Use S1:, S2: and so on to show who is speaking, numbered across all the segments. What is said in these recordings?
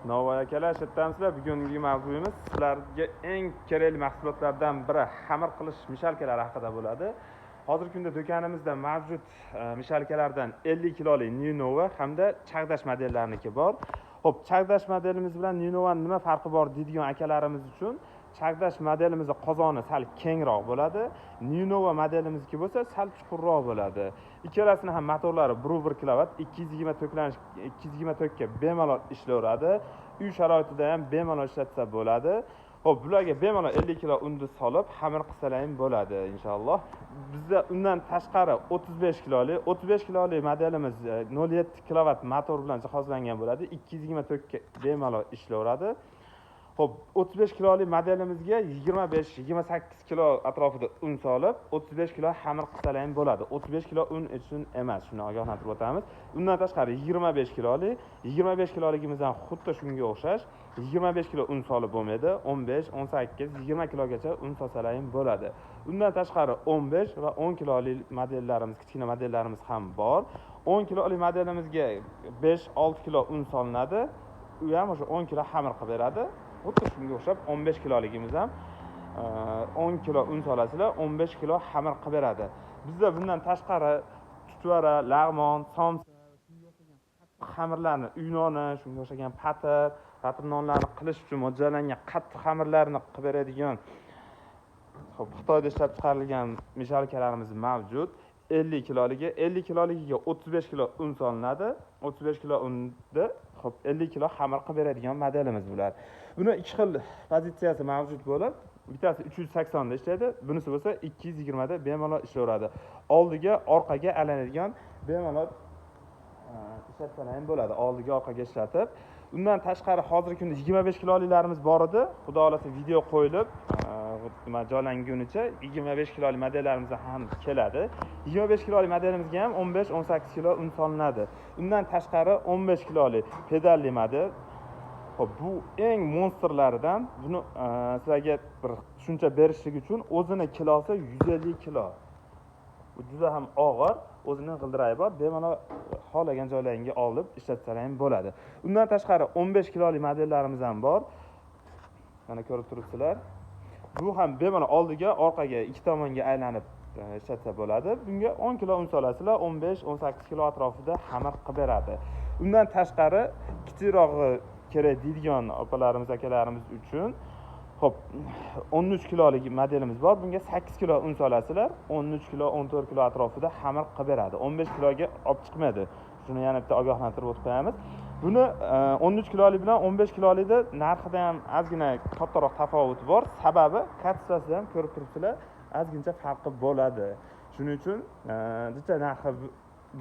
S1: Novvoy akalar, shu yerdamisizlar? Bugungi mavzuyimiz sizlarga eng kerakli mahsulotlardan biri xamir qilish mishalkalari haqida bo'ladi. Hozirgi kunda do'konimizda mavjud mishalkalardan 50 kiloli Ninova hamda Chag'dash modellarniki bor. Xo'p, Chag'dash modelimiz bilan Ninovani nima farqi bor deydigan akalarimiz uchun Chag'dash modelimizni qozoni sal kengroq bo'ladi, Ninova modelimizniki bo'lsa sal chuqurroq bo'ladi. Ikkalasini ham motorlari 1.1 kilovat, 220 toklanish, 220 tokka bemalol ishlayveradi. Uy sharoitida ham bemalol ishlatsa bo'ladi. Xo'p, bularga bemalol 50 kilo unni solib xamir qilsalar ham bo'ladi inshaalloh. Bizda undan tashqari 35 kiloli, 35 kiloli modelimiz 0.7 kilovat motor bilan jihozlangan bo'ladi. 220 tokka bemalol ishlayveradi. Xo'p, 35 kiloli modelimizga 25-28 kilo atrofida un solib, 35 kilo xamir qilsalar ham bo'ladi. 35 kilo un uchun emas, shuni ogohlantirib o'tamiz. Undan tashqari 25 kiloli, 25 kiloligimiz ham xuddi shunga o'xshash. 25 kilo un solib bo'lmaydi, 15, 18, 20 kilogacha un solsalar ham bo'ladi. Undan tashqari 15 va 10 kiloli modellarimiz, kichkina modellarimiz ham bor. 10 kiloli modelimizga 5-6 kilo un solinadi. U ham o'sha 10 kilo xamir qilib beradi. Xuddi shunga o'xshab 15 kiloligimiz ham 10 kilo un solasizlar, 15 kilo xamir qilib beradi. Bizda bundan tashqari chuchvara, lag'mon, somsa, shunga o'xshagan qattiq xamirlarni, uy noni, shunga o'xshagan patir, patir nonlarni qilish uchun mo'ljallangan qattiq xamirlarni qilib beradigan, xo'p, Xitoyda ishlab chiqarilgan mishalkalarimiz mavjud. 50 kiloligi, 50 kiloligiga 35 kilo un solinadi. 35 kilo unni, xo'p, 50 kilo xamir qilib beradigan modelimiz bular. Buni ikki xil pozitsiyasi mavjud bo'lib, bittasi 380 da ishlaydi, bunisi bo'lsa 220 da bemalol ishlayveradi. Oldiga, orqaga aylanadigan bemalol ishlatsalar ham bo'ladi. Oldiga, orqaga ishlatib. Undan tashqari hozirgi kunda 25 kilolilarimiz bor edi. Xudo xolasa video qo'yilib, nima joylangunicha 25 kiloli modellarimiz ham keladi. 25 kiloli modelimizga ham 15-18 kilo un solinadi. Undan tashqari 15 kiloli pedalli model. Xo'p, bu eng monsterlaridan. Buni sizlarga bir tushuncha berishlik uchun o'zini kilosi 150 kilo. Bu juda ham og'ir, o'zini g'ildiragi bor, bemalol xohlagan joylaringga olib ishlatsalar ham bo'ladi. Undan tashqari 15 kiloli modellarimiz ham bor. Mana ko'rib turibsizlar. Bu ham bemalol oldiga, orqaga ikki tomonga aylanib ishlatsa bo'ladi. Bunga 10 kilo un solasizlar, 15-18 kilo atrofida xamir qilib beradi. Undan tashqari kichikrog'i kerak deydigan opalarimiz, akalarimiz uchun, xo'p, 13 kilolik modelimiz bor. Bunga 8 kilo un solasizlar, 13 kilo, 14 kilo atrofida xamir qilib beradi. 15 kiloga olib chiqmaydi. Shuni yana bitta ogohlantirib o'tib qo'yamiz. Buni 13 kilolik bilan 15 kilolikda narxida ham ozgina kattaroq tafovut bor. Sababi katsasida ham ko'rib turibsizlar, ozgincha farqi bo'ladi. Shuning uchun bitta narxi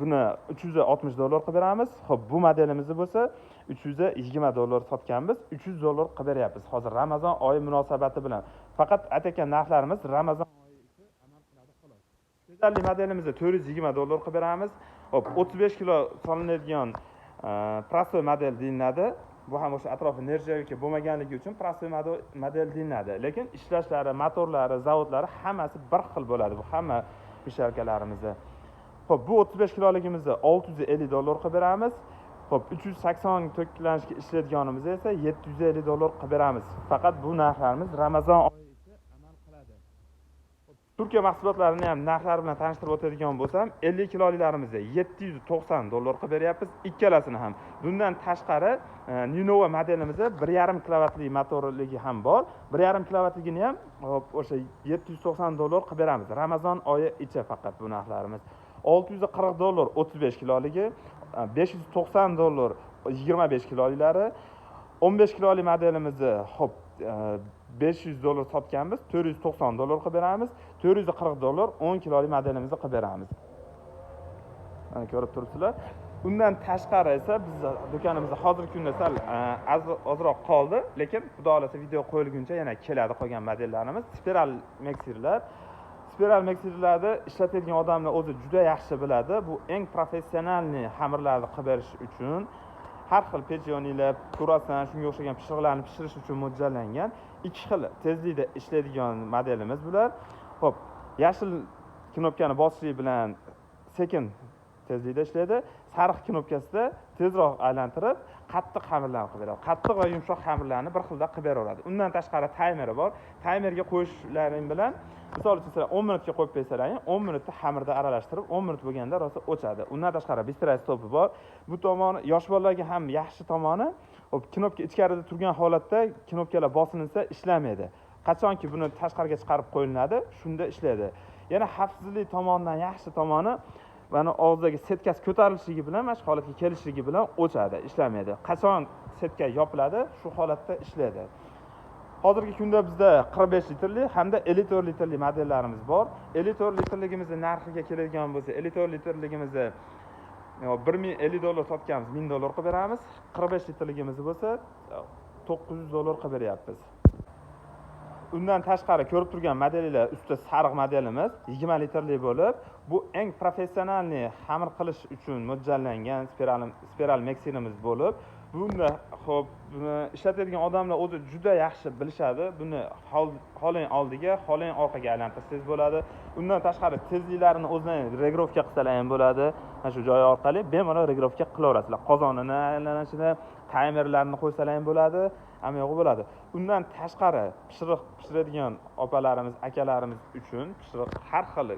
S1: buni 360 dollar qilib beramiz. Xo'p, bu modelimizni bo'lsa 320 dollar sotganmiz, 300 dollar qilib beryapmiz. Hozir Ramazon oyi munosabati bilan. Faqat aytayotgan narxlarimiz Ramazon oyi uchun amal qiladi xolos. Pedalli modelimizni 420 dollar qilib beramiz. Xo'p, 35 kilo solinadigan prostoy model deyiladi. Bu ham o'sha atrofi nержавейка bo'lmaganligi uchun prostoy model deyiladi. Lekin ishlashlari, motorlari, zavodlari hammasi bir xil bo'ladi bu hamma mishalkalarimizda. Xo'p, bu 35 kiloligimizni 650 dollar qilib beramiz. Xo'p, 380 toklanishga ishlaydiganimiz esa 750 dollar qilib beramiz. Faqat bu narxlarimiz Ramazon oyi ichida amal qiladi. Xo'p, Turkiya mahsulotlarini ham narxlari bilan tanishtirib o'tadigan bo'lsam, 50 kilolilarimizni 790 dollar qilib beryapmiz, ikkalasini ham. Bundan tashqari Ninova modelimizda 1.5 kilovatli motorligi ham bor. 1.5 kilovatligini ham, hop, o'sha 790 dollar qilib beramiz. Ramazon oyi ichi faqat bu narxlarimiz. 640 dollar 35 kiloligi, 590 dollar 25 kiloliklari, 15 kiloli modelimizni, xo'p, 500 dollar sotganmiz, 490 dollar qilib beramiz, 440 dollar 10 kiloli modelimizni qilib beramiz. Mana ko'rib turibsizlar. Undan tashqari esa biz do'konimizda hozirgi kunda sal ozroq qoldi, lekin xudo xolasa video qo'yilguncha yana keladi qolgan modellarimiz. Spiral mixerlar. Spiral mixerlarni ishlatadigan odamlar o'zi juda yaxshi biladi. Bu eng professionalniy xamirlarni qilib berish uchun har xil pechenyelar, kruassan, shunga o'xshagan pishiriqlarni pishirish uchun mo'ljallangan ikki xil tezlikda ishlaydigan modelimiz bular. Xo'p, yashil knopkani bosishlik bilan sekin tezlikda ishlaydi. Sariq knopkasida tezroq aylantirib, Qattiq xamirlarni qilib beradi. Qattiq va yumshoq xamirlarni bir xilda qilib beraveradi. Undan tashqari taymeri bor. Taymerga qo'yishlaring bilan, misol uchun sizlar 10 minutga qo'yib qo'ysalaring, 10 minutda xamirda aralashtirib, 10 minut bo'lganda rosa o'chadi. Undan tashqari быстрый stopi bor. Bu tomoni yosh bolalarga ham yaxshi tomoni, knopka ichkarida turgan holatda knopkalar bosilinsa ishlamaydi. Qachonki buni tashqariga chiqarib qo'yiladi, shunda ishlaydi. Yana xavfsizlik tomonidan yaxshi tomoni, mana og'zidagi setkasi ko'tarilishligi bilan, mana shu holatga kelishligi bilan o'chadi, ishlamaydi. Qachon setka yopiladi, shu holatda ishlaydi. Hozirgi kunda bizda 45 litrli hamda 54 litrli modellarimiz bor. 54 litrligimizni narxiga keladigan bo'lsa, 54 litrligimizni 1050 dollar sotganmiz, 1000 dollar qilib beramiz. 45 litrligimizni bo'lsa 900 dollar qilib beryapmiz. Undan tashqari ko'rib turgan modellar ustida sariq modelimiz 20 litrli bo'lib, bu eng professionalniy xamir qilish uchun mo'ljallangan spiral mikserimiz bo'lib, bunda xo'p, buni ishlatadigan odamlar o'zi juda yaxshi bilishadi. Buni xoling oldiga, xoling orqaga aylantirsangiz bo'ladi. Undan tashqari tezliklarini o'zlaring regirovka qilsalar ham bo'ladi. Mana shu joyi orqali bemalol regirovka qilaverasizlar. Qozonini aylanishini, taymerlarni qo'ysalar ham bo'ladi, hamma yo'g'i bo'ladi. Undan tashqari pishiriq pishiradigan opalarimiz, akalarimiz uchun pishiriq har xil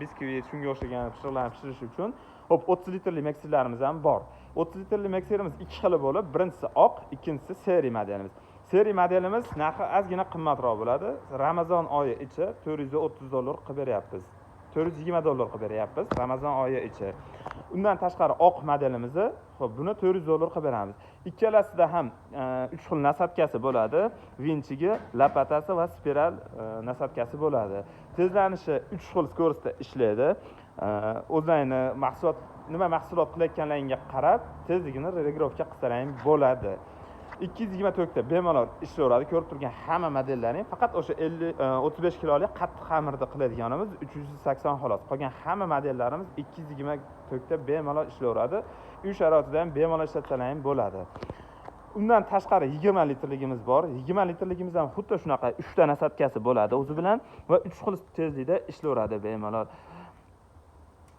S1: biskvit, shunga o'xshagan pishiriqlarni pishirish uchun hop 30 litrli mikserlarimiz ham bor. 30 litrli mikserimiz ikki xili bo'lib, birinchisi oq, ikkinchisi seri modelimiz. Seri modelimiz narxi ozgina qimmatroq bo'ladi. Ramazon oyi ichi 430 dollar qilib beryapmiz. 420 dollar qilib beryapmiz Ramazon oyi ichi. Undan tashqari oq modelimizni, xo'p, buni 400 dollar qilib beramiz. Ikkalasida ham 3 xil nasadkasi bo'ladi. Vinchigi, lapatasi va spiral nasadkasi bo'ladi. Tezlanishi 3 xil skorostda ishlaydi. O'zlaringni mahsulot, nima mahsulot qilayotganlaringga qarab tezligini regirovka qilsalaring bo'ladi. 224 ta bemalol ishlayveradi. Ko'rib turgan hamma modellaring faqat o'sha 35 kilolik qattiq xamirda qiladiganimiz 380 xolos. Qolgan hamma modellarimiz 224 ta bemalol ishlayveradi. Uy sharoitida ham bemalol ishlatsalar ham bo'ladi. Undan tashqari 20 litrligimiz bor. 20 litrligimiz ham xuddi shunaqa 3 ta nasadkasi bo'ladi o'zi bilan va 3 xil tezlikda ishlayveradi bemalol.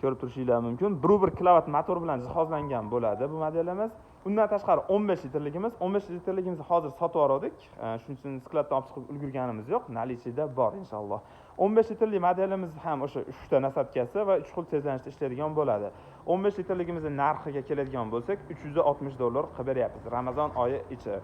S1: Ko'rib turishinglar mumkin. 1.1 kilovat motor bilan jihozlangan bo'ladi bu modelimiz. Undan tashqari 15 litrligimiz, 15 litrligimizni hozir sotib yubordik. Shuning uchun skladdan olib chiqib ulgurganimiz yo'q. Nalichida bor inshaalloh. 15 litrli modelimiz ham o'sha 3 ta nasadkasi va 3 xil tezlanishda ishlaydigan bo'ladi. 15 litrligimizni narxiga keladigan bo'lsak, 360 dollar qilib beryapmiz Ramazon oyi ichi.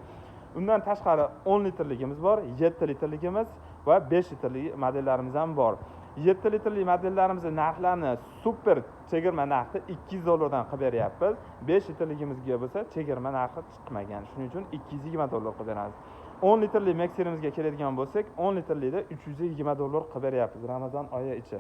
S1: Undan tashqari 10 litrligimiz bor, 7 litrligimiz va 5 litrli modellarimiz ham bor. 7 litrli modellarimizni narxlarini super chegirma narxda 200 dollardan qilib beryapmiz. 5 litrligimizga bo'lsa chegirma narxi chiqmagan. Shuning uchun 220 dollar qilib beramiz. 10 litrli mikserimizga keladigan bo'lsak, 10 litrlikda 320 dollar qilib beryapmiz Ramazon oyi ichi.